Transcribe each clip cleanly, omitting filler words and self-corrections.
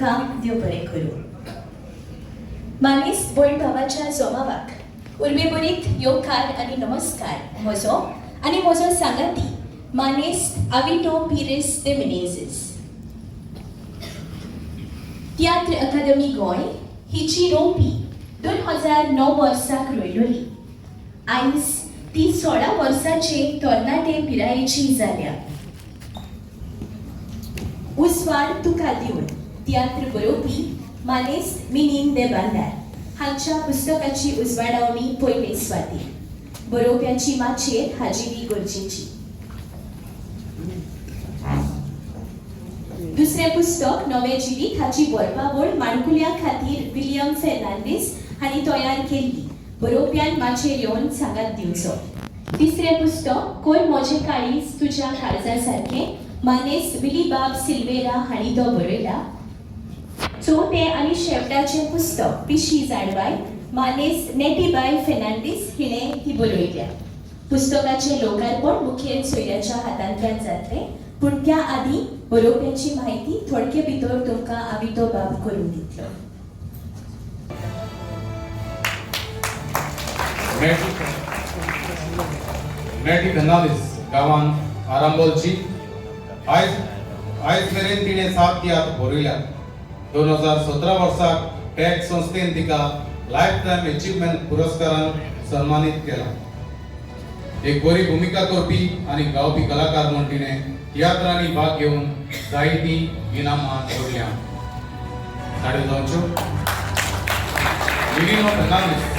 तुमकां देव बरें करूं. मानेस्त भयण भावाच्या जोमावाक उर्बेभरीत येवकार आनी नमस्कार म्हजो आनी म्हजो सांगाती मानेस्त आविटो पिरीस दे मिनेझीस. तियात्र अकादमी गोंय हिची रोंपी 2009 वर्साक रोयलोली. आयज ती 16 वर्साचे तरणाटे पिरायेची जाल्या. उजवाड तुका दिवन तियात्र बरोवपी मानेस्त मिनीन दे बांदार हांच्या पुस्तकाची उजवाडावणी पयले सुवातेर. बरोवप्याची माचयेर हाजिरी गरजेची. दुसरें पुस्तक नवें जिवीत हाची बरपावळ माणकुल्या खातीर विलियम फेर्नांडीस हांणी तयार केल्ली. बरोवप्यान माचयेर येवन सांगात दिवचो. तिसरें पुस्तक कोण म्हजें काळीज तुज्या काळजा सारकें मानेस्त विलीबाब सिल्वेरा हांणी तो बरयला. चवथें आनी शेवटाचें पुस्तक पिशी जाणवाय मानेस्त नेटीबाय फेर्नांडीस हिणें ती बरयल्या. पुस्तकाचें लोकार्पण मुखेल सोयऱ्याच्या हातांतल्यान जातलें, पूण त्या आदीं बरोवप्याची म्हायती थोडके भितर तुमकां आवितो बाब करून दितलो. नेटी फेर्नांडीस गांवान आरांबोलची. आयज आयज मेरेन तिणें 7 तियात्र बरयल्यात. 2017 वर्साक टॅग संस्थेन तिका लायफ टायम एचिवमेंट पुरस्कारान सन्मानीत केला. एक बरी भुमिका करपी आनी गावपी कलाकार म्हूण तिणें तियात्रांनी भाग घेवन जायतीं इनामां जोडल्या. ताळयो जावच्यो. मिनिनो फेर्नांडीस.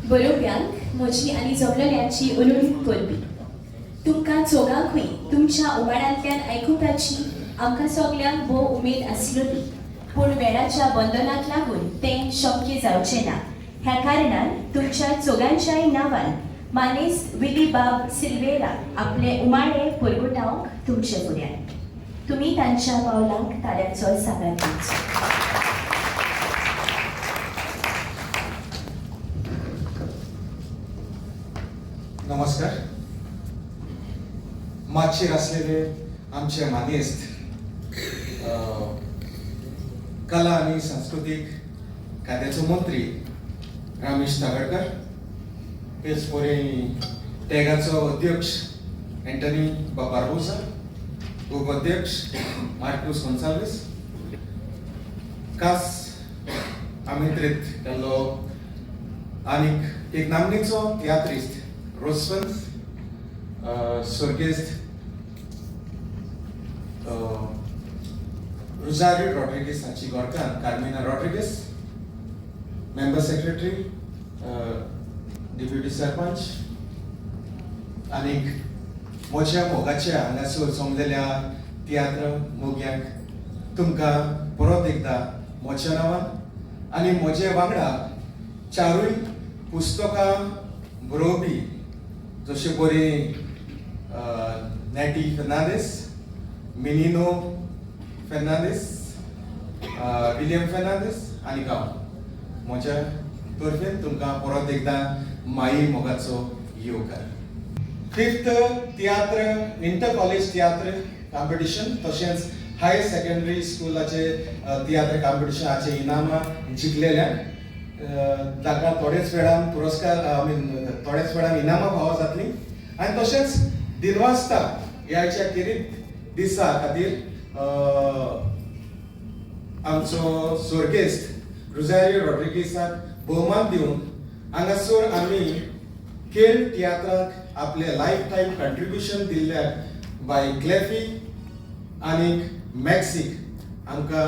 बरोवप्यांक म्हजी आनी जमलेल्यांची अनुरूप करपी. तुमकां चोगांकूय तुमच्या उमाळ्यांतल्यान आयकुपाची आमकां सगल्यांक भोव उमेद आसलोली, पूण वेळाच्या बंधनाक लागून तें शक्य जावचें ना. ह्या कारणान तुमच्या चोगांच्याय नांवान मानेस्त विलीबाब सिल्वेरा आपले उमाळे परगटावंक तुमचे फुड्यान. तुमी तांच्या पावलांक ताळ्यांचो सांगात दिवचो. नमस्कार. मातशेर आसलेले आमचे मानेस्त, कला आनी सांस्कृतीक खात्याचो मंत्री रामेश तागडकर, तेच परी टॅगाचो अध्यक्ष एंटनी बार्बोसा, उपाध्यक्ष मार्कूस गोन्साल्वीस, खास आमंत्रीत केल्लो आनीक एक नामनेचो तियात्रिस्त रोजवंत, स्वर्गेस्त रोजारियो रॉड्रिगीस हाची घरकान्न Carmina Rodrigues, member secretary, deputy sarpanch, आनीक म्हज्या मोगाच्या हांगासर जमलेल्या तियात्र मोग्यांक तुमकां परत एकदां म्हज्या नांवान आनी म्हजे वांगडा चारूय पुस्तकां बरोवपी जशे बरी नॅटी फेर्नांडीस, मिनिनो फेर्नांडीस, विलियम फेर्नांडीस आनी हांव म्हज्या तर्फेन तुमकां परत एकदां माई मोगाचो येवकार. फिफ्थ तियात्र इंटर कॉलेज तियात्र कॉम्पिटिशन तशेंच हायर सेकंडरी स्कुलाचे तियात्र कॉम्पिटिशनाचे इनामां जिखलेल्यान ताका थोडेच वेळान पुरस्कार, I mean थोड्याच वेळान इनामां फावो जातलीं. आनी तशेंच दिनवासता ह्याच्या खेरीत दिसा खातीर आमचो स्वर्गेस्त रोजारियो रॉड्रिगीसाक भोवमान दिवन हांगासर आमी खेळ तियात्राक आपले लायफ टायम कंट्रिब्युशन दिल्ल्याक बाय क्लॅफी आनीक मॅक्सीक आमकां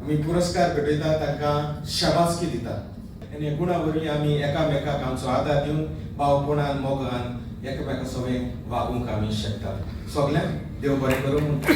आमी पुरस्कार भेटयता, तांकां शाबासकी दिता. आनी ह्या गुणा वरवीं आमी एकामेकाक आमचो आदार दिवन भावपणान मोगान एकामेका सवें वागूंक आमी शकतात. सगल्यांक देव बरें करूं म्हणटा.